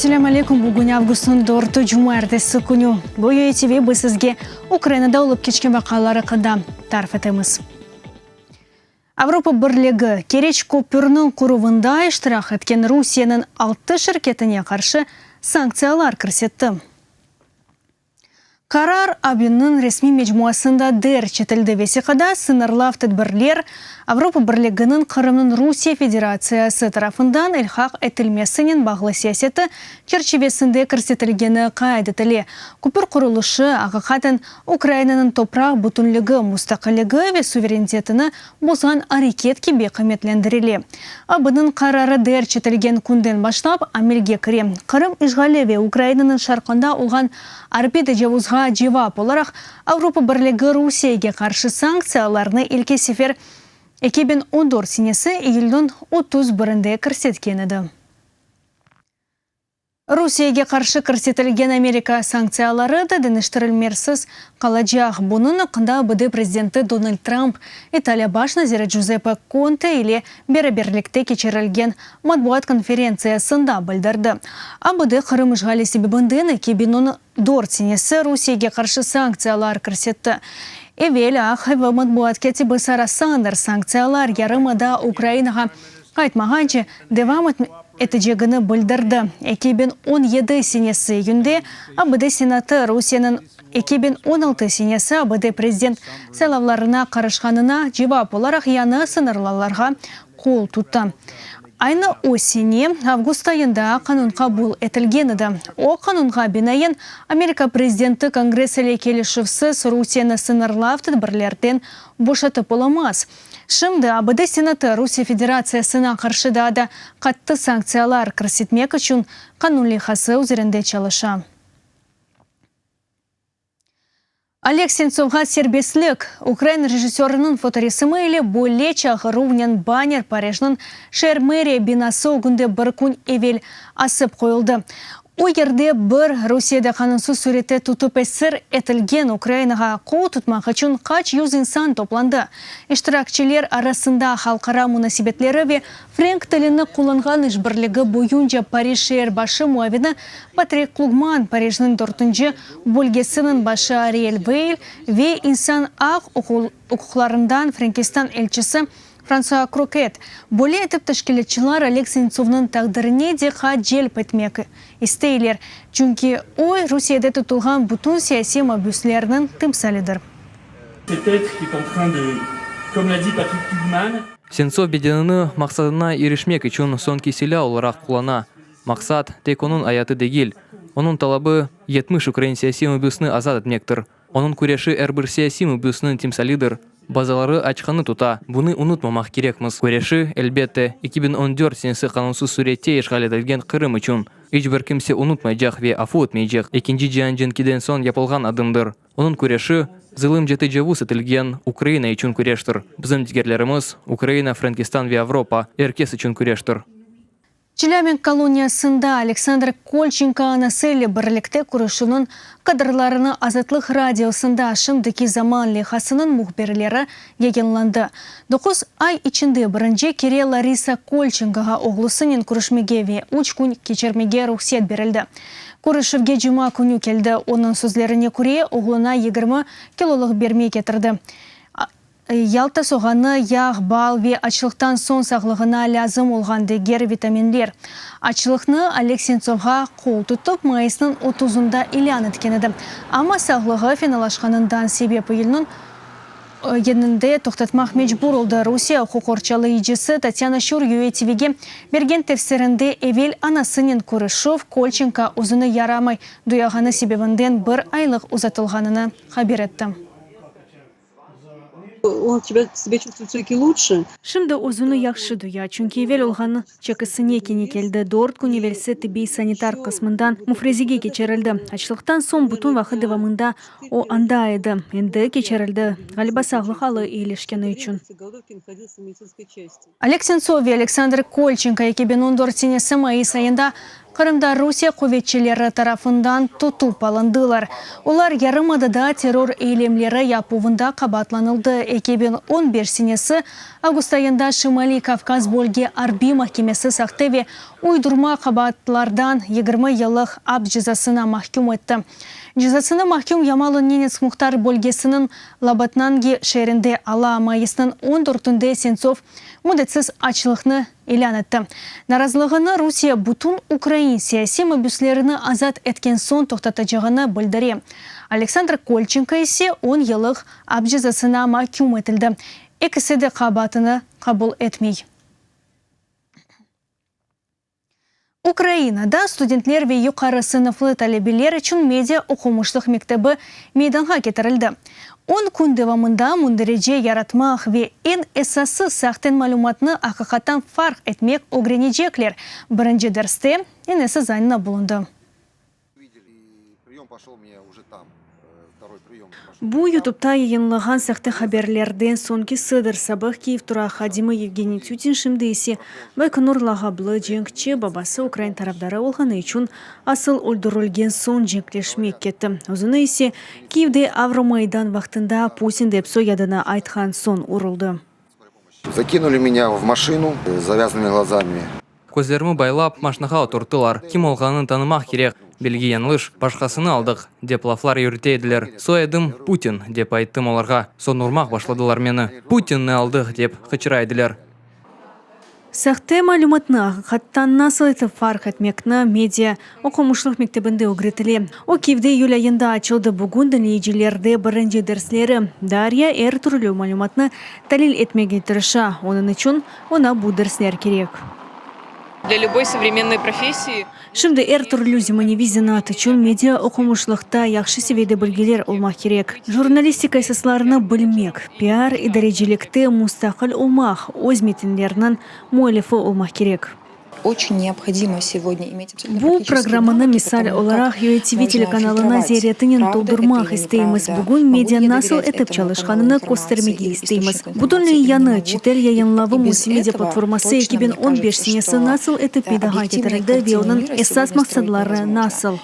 Selâm aleyküm, bugün avgustnıñ dörtü, cumaertesi künü. Bu UATV biz sizge Ukrainada olıp keçken vaqialar aqqında tarif etemiz. Avropa Birligi, Keriç köpürniñ quruvında iştirak etken Rusiyeniñ altı şirketine qarşı sanktsiyalar kirsetti. Qarar AB-niñ resmiy mecmuasında derc etildi. Vesiqada sıñırlav tedbirler Avropa Birliginiñ Qırımnıñ Rusiye Federatsiyası tarafından ilhaq etilmesinen bağlı siyaseti çerçivesinde kirsetilgeni qayd etile. Köpür qurulışı, aqiqaten, Ukrainanıñ topraq bütünligi, mustaqilligi ve suverenitetini bozğan areket kibi qıymetlendirile. AB-niñ qararı derc etilgen künden başlap amelge kire. Qırım işğali ve Ukrainanıñ şarqında olğan arbiy tecavuzğa cevap olaraq Avropa Birligi Rusiyege qarşı sanktsiyalarnı ilki sefer 2014 senesi iyülniñ 31-nde kirsetken edi. Rusiyege qarşı kirsetilgen Amerika sanktsiyaları da deñiştirilmersiz qalacaq. Bunıñ aqqında ABD prezidenti Donald Trump İtaliya baş naziri Cüzeppe Konte ile beraberlikte keçirilgen matbuat konferentsiyasında bildirdi. ABD Qırım işğali sebebinden 2014 senesi Rusiyege qarşı sanktsiyalar kirsetti. Evel Aq Evi matbuat kâtibi Sara Sanders sanktsiyalar yarımada Ukrainağa qaytmağance devam etecegini bildirdi. 2017 senesi iyünde ABD Senatı Rusiyeniñ 2016 senesi ABD prezident saylavlarına qarışqanına cevap olaraq yañı sıñırlavlarğa qol tuttı. Aynı o sene avgust ayında qanun qabul etilgen edi. O qanunğa binaen, Amerika prezidenti Kongress ile kelişüvsiz Rusiyeni sıñırlav tedbirlerden boşatıp olamaz. Şimdi ABD Senatı Rusiye Federatsiyasına qarşı daa da qattı sanktsiyalar kirsetmek içün qanun leyhası üzerinde çalışa. Oleg Sentsovğa serbestlik! Ukrain rejissöriniñ fotoresimi ile böyle çağıruvnen banner Parijniñ şeer meriya binası ögünde bir kün evel asıp qoyuldı. O yerde bir Rusiyede qanunsız sürette tutıp esir etilgen Ukrainağa qol tutmaq içün qaç yüz insan toplandı. İştirakçiler arasında halqara munasebetleri ve frenk tilini qullanğan işbirligi boyunca Parij şeer başı muavini Patrik Klugman, Parijniñ dörtünci bölgesiniñ başı Ariel Veyl ve insan aq-uquqlarından Frenkistan elçisi Fransua Kroket. Böyle etip teşkilâtçılar Oleg Sentsovnıñ taqdirine diqqat celp etmek isteyler, çünki o, Rusiyede tutulğan bütün siyasiy mabüslerniñ timsalidir. Sentsov bedenini maqsadına irişmek içün soñki silâ olaraq qullana. Maqsat, tek onıñ ayatı degil. Onıñ talabı, 70 ukrain siyasiy mabüsni azat etmektir. Onıñ küreşi er bir siyasiy mabüsniñ timsalidir. Bazıları açqanı tuta, bunı unutmamaq kerekmiz. Küreşi, elbette, 2014 senesi qanunsız sürette işğal etilgen Qırım içün. İç bir kimse unutmaycaq ve afu etmeycek Ekinci cian cenkiden soñ yapılğan adımdır. Onıñ küreşi, zılımca tecavuz etilgen Ukraina içün küreştir. Bizim digerlerimiz, Ukraina, Frenkistan ve Avropa, er kes içün küreştir. Çelâbinsk koloniyasında Aleksandr Kolçenko anası ile birlikte körüşüvniñ kadrlarını Azatlıq Radiosında Şimdiki zaman leyhasınıñ mühbirleri yayınlandı. Doquz ay içinde birinci kere Larisa Kolçenkoğa oğlusınen körüşmege ve üç kün keçirmege ruhset berildi. Körüşüvge cuma künü keldi. Onıñ sözlerine köre, oğluna 20 kilolıq berme ketirdi. Yalta soğanı, yağ, bal ve açlıqtan soñ sağlığına lâzim olğan diger vitaminler. Açlıqnı Oleg Sentsovğa qol tutıp, mayısnıñ otuzında ilân etken edi. Amma sağlığı fenalaşqanından sebep iyülniñ yeninde toqtatmaq mecbur oldı. Rusiye uquq qorçalayıcısı Tatyana Şur UA TVge bergen tefsirinde evel anasınen körüşüv Kolçenko özüni yaramay duyağanı sebebinden bir aylıq uzatılğanını haber etti. Şimdi özüni yahşı duya, çünki evel olğanı çekisine kene keldi. Dört kün evelsi tibbiy-sanitar qısmından müfrezege keçirildi. Açlıqtan soñ bütün vaqıt devamında o anda edi. Endi keçirildi, ğaliba, sağlıq alı eyileşkeni içün. Oleg Sentsov ve Aleksandr Kolçenko 2014 senesi mayıs ayında Qırımda Rusiye quvetçileri tarafından tutıp alındılar. Olar yarımadada terror eylemleri yapuvında qabaatlanıldı. 2015 senesi avgust ayında Şimaliy Kavkaz bölge arbiy mahkemesi sahte ve. Uydurma qabaatlardan 20 yıllıq aps cezasına mahküm etti. Cezasını mahküm Yamalo-Nenets muhtar bölgesiniñ Labatnangi şeerinde ala. Mayısnıñ on dörtünde Sentsov müddetsiz açlıqnı ilân etti. Narazılığını Rusiye bütün ukrain siyasiy mabüslerini azat etken soñ toqtatacağını bildire. Aleksandr Kolçenko ise on yıllıq aps cezasına mahküm etildi. Ekisi de qabaatını qabul etmey. Ukrainada studentler ve yuqarı sınıflı talebeler içün media oqumışlıq mektebi meydanğa ketirildi. On kün devamında münderece yaratmaq ve eñ esası sahten malümatnı aqiqattan farq etmek ögrenecekler. Birinci derste Inessa Zanina bulundı. Bu, YouTubeta yayınlağan sahte haberlerden soñkisidir. Sabıq Kiyev turaq hadimi Yevgeniy Tütin, şimdi ise Baykonur lağaplı cenkçi, babası ukrain tarafdarı olğanı içün asıl öldürilgen soñ cenkleşmek ketti. Özüni ise Kiyevde Avromaydan vaqtında Putin dep soyadını aytqan soñ uruldı. Zakinuli menya v maşinu s zavязanными glazami. Közlerimi baylap, maşnağa oturttılar. Kim olğanını tanımaq kerek, belgi yañlış, başqasını aldıq, dep laflar yürüte ediler. Soyadım Putin, dep ayttım olarğa. Soñ urmaq başladılar meni. Putinni aldıq, dep qıçıra ediler. Sahte malümatnı aqiqattan nasıl etip farq etmekni media oqumışlıq mektebinde ögretile. O, Kyivde iyül ayında açıldı. Bugün diñleyicilerde birinci dersleri. Darya er türlü malümatnı talil etmege tırışa, onıñ içün oña bu dersler kerek. Dlâ lüboy sovremennıy professii. Şimdi er türlü zemaneviy zenaat içün media oqumışlıqta yahşı seviyede bilgiler olmaq kerek. Jurnalistika esaslarını bilmek, piar, idarecilikte mustaqil olmaq, öz metinlerniñ müellifi olmaq kerek. Bu programmanı misal olaraq UATV telekanalına ziyaretinen toldurmaq isteymiz. Bugün media nasıl etip çalışqanını köstermege isteymiz. Bütünley yañı çetel yayınlavı multimedia platforması 2015 senesi nasıl etip meydanğa ketirildi ve onıñ esas maqsadları nasıl?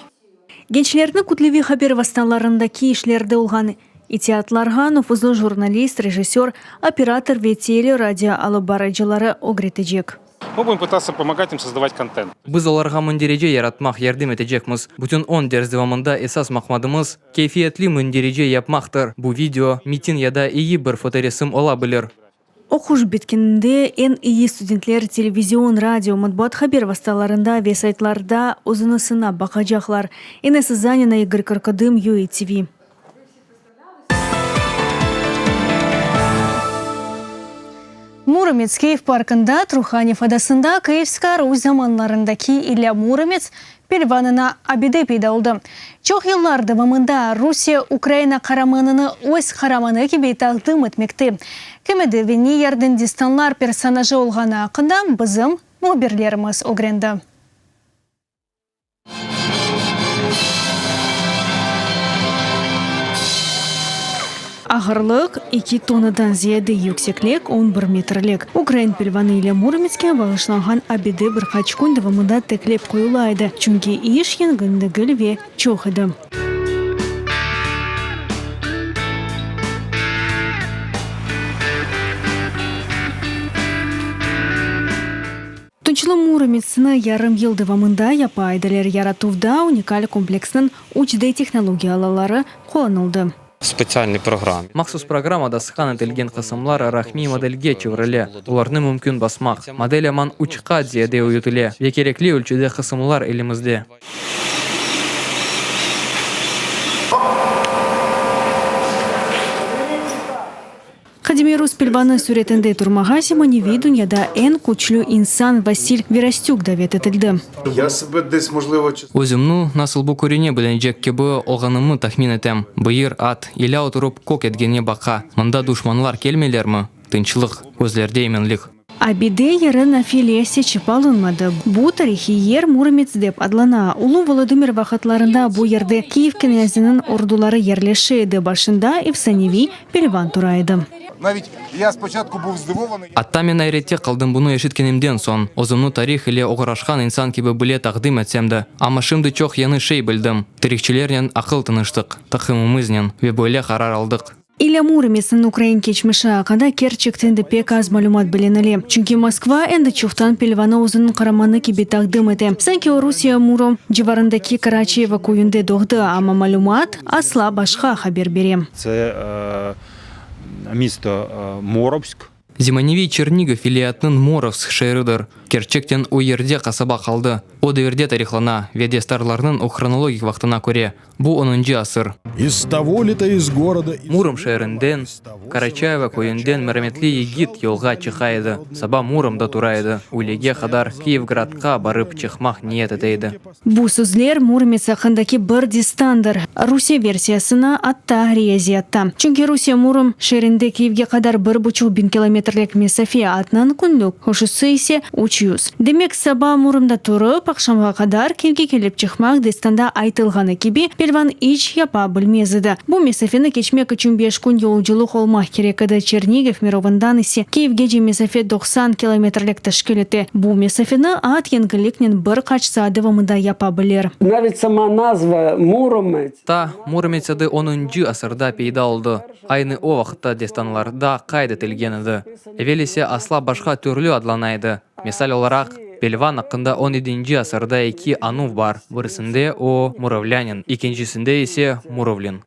Gençlerni kütleviy haber vastalarındaki işlerde olğan itiatlarğa nufuzlı jurnalist, rejissör, operator ve tele-, radio alıp barıcıları ögretecek. Mı budem pıtаться pomogat im sozdavat kontent. Biz olarğa münderice yaratmaq yardım etecekmiz. Bütün on ders devamında esas maqmadımız, keyfiyetli münderice yapmaqtır, bu video, metin ya da eyi bir fotoresim ola bilir. Oquş bitkeninde eñ eyi studentler televizion, radio, matbuat haber vastalarında ve saytlarda özüni sınap baqacaqlar. İnessa Zanina, İgor Karkodım, UATV. Muromets Kyiv parkında, Truhanev adasında Kıyivska Rus zamanlarındaki İlya Muromets pelvanına abide peyda oldı. Çoq yıllar devamında Rusiye Ukraina qaramanını öz qaramanı kibi taqdim etmekte. Kim edi ve ne yerden destanlar personajı olğanı aqqında bizim mühbirlerimiz ögrendi. Ağırlıq, eki tonnadan ziyade, yükseklik, on bir metrlik. Ukrain pelvanı İlya Murometske bağışlanğan abide bir qaç kün devamında teklep qoyula edi, çünki iş yengil degil ve çoq edi. Tunçlı Murometsni yarım yıl devamında yapa ediler. Yaratuvda unikal kompleksniñ üç D tehnologiyalaları qullanıldı. Spetsialnıy programma. Mahsus programmada skan etilgen qısımlar raqmiy modelge çevirile, olarnı mümkün basmaq. Model aman üç qat ziyade uyutile ve kerekli ölçüde qısımlar elimizde. Qadimiy rus pelvanı süretinde turmağa zemaneviy dünyada eñ küçlü insan Vasil Virastük davet etildi. Özümni nasıl bu körüne bilinecek kibi olğanımnı tahmin etem. Bıyır, at, İlâ oturıp kök etgene baqa. Mında duşmanlar kelmeylermi? Tınçlıq, közlerde eminlik. Abide yeri nafile seçip alınmadı. Bu tarihiy yer Muromets dep adlana. Ulu Volodımır vaqıtlarında bu yerde Kiyev knâziniñ orduları yerleşe edi, başında efsaneviy pelvan tura edi. Atta men ayrette qaldım bunı eşitkenimden soñ. Özümni tarih ile oğraşqan insan kibi bile taqdim etsem de. Amma şimdi çoq yañı şey bildim. Tarihçilernen aqıl tınıştıq, taqımımıznen, ve böyle qarar aldıq. İlya Murometsniñ ukrain keçmişi aqqında kerçekten de pek az malümat bilinile. Çünki Moskva endi çoqtan pelvanı özüniñ qaramanı kibi taqdim ete. Sanki o Rusiye Murom civarındaki Karaçeyevo köyünde doğdı, amma malümat asla başqa haber bere. Це misto Morovsk. Zemaneviy Çernigov vilâyetiniñ Morovsk şeeridir. Kerçekten o yerde qasaba qaldı. O devirde tarihlana ve destarlarnıñ o hronologik vaqtına köre, bu onuncı asır. İz togo li-to iz goroda. Murom şeerinden, Karaçayevo köyünden merametli yigit yolğa çıqa edi. Saba Muromda tura edi, üylege qadar Kiyevgradqa barıp çıqmaq niyet ete edi. Bu sözler Muromets aqqındaki bir destandır, Rusiye versiyasına, atta riyaziyatta. Çünki Rusiye Murom şeerinde Kiyevge qadar bir buçuq biñ kilometrlik mesafe, atnıñ künlük qoşusı ise 300. Demek, saba Muromda turıp, aqşamğa qadar Kiyevge kelip çıqmaq destanda aytılğanı kibi, pelvan iç yapa bilmez edi. Bu mesafeni keçmek içün beş kün yolculıq olmaq kerek edi, Çernigov mirovından ise Kiyevgece mesafe 90 kilometrlik teşkil ete. Bu mesafeni at yengilliknen bir qaç saat devamında yapa bilir. Navit sama nazva Muromets. Ta Muromets adı onuncı asırda peyda oldı, aynı o vaqıtta destanlarda qayd etilgen edi. Evel ise asla başqa türlü adlana edi. Misal olaraq, pelvan aqqında on yedinci asırda eki anuv bar, birisinde o Murovlânin, ekincisinde ise Murovlin.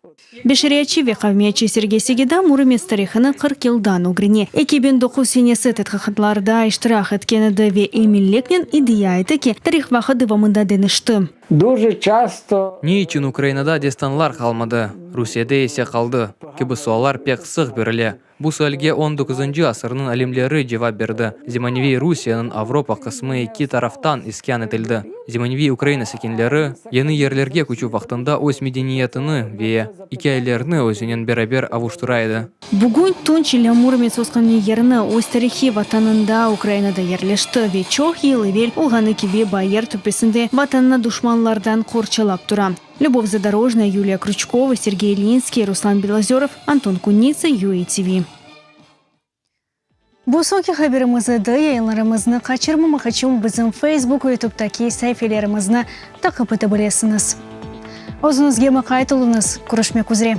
Beşeriyatçı ve qavmiyatçı Sergey Segida Muromets tarihını 40 yıldan ögrene. 2009 senesi tedqiqatlarda iştirak etken edi ve eminliknen iddia ete ki, tarih vaqıt devamında deñişti. Дуже часто. Ne içün Ukrainada destanlar qalmadı, Rusiyede ise qaldı, kibi suallar pek sıq berile. Bu sualge on doquzıncı asırnıñ alimleri cevap berdi, zemaneviy Rusiyeniñ Avropa qısmı eki taraftan iskân etildi. Zemaneviy Ukraina sakinleri, yañı yerlerge köçüv vaqtında öz medeniyetini ve ikâyelerini özünen beraber avuştıra edi. Bugün Tunç İlya Muromets ösken yerini, öz tarihiy vatanında, Ukrainada yerleşti ve çoq yıl evel olğanı kibi bayır töpesinde vatanını duşmanlardan qorçalap tura. Lübov Zadorojnaya, Yuliya Krüçkova, Sergey İlyinskiy, Ruslan Belozörov, Anton Kunitsa, UATV. Bu soñki haberimiz edi. Yayınlarımıznı qaçırmamaq içün bizim Facebook ve YouTube'daki saifelerimizni taqip ete bilesiñiz. Özüñizge mıqayt oluñız. Körüşmek üzre.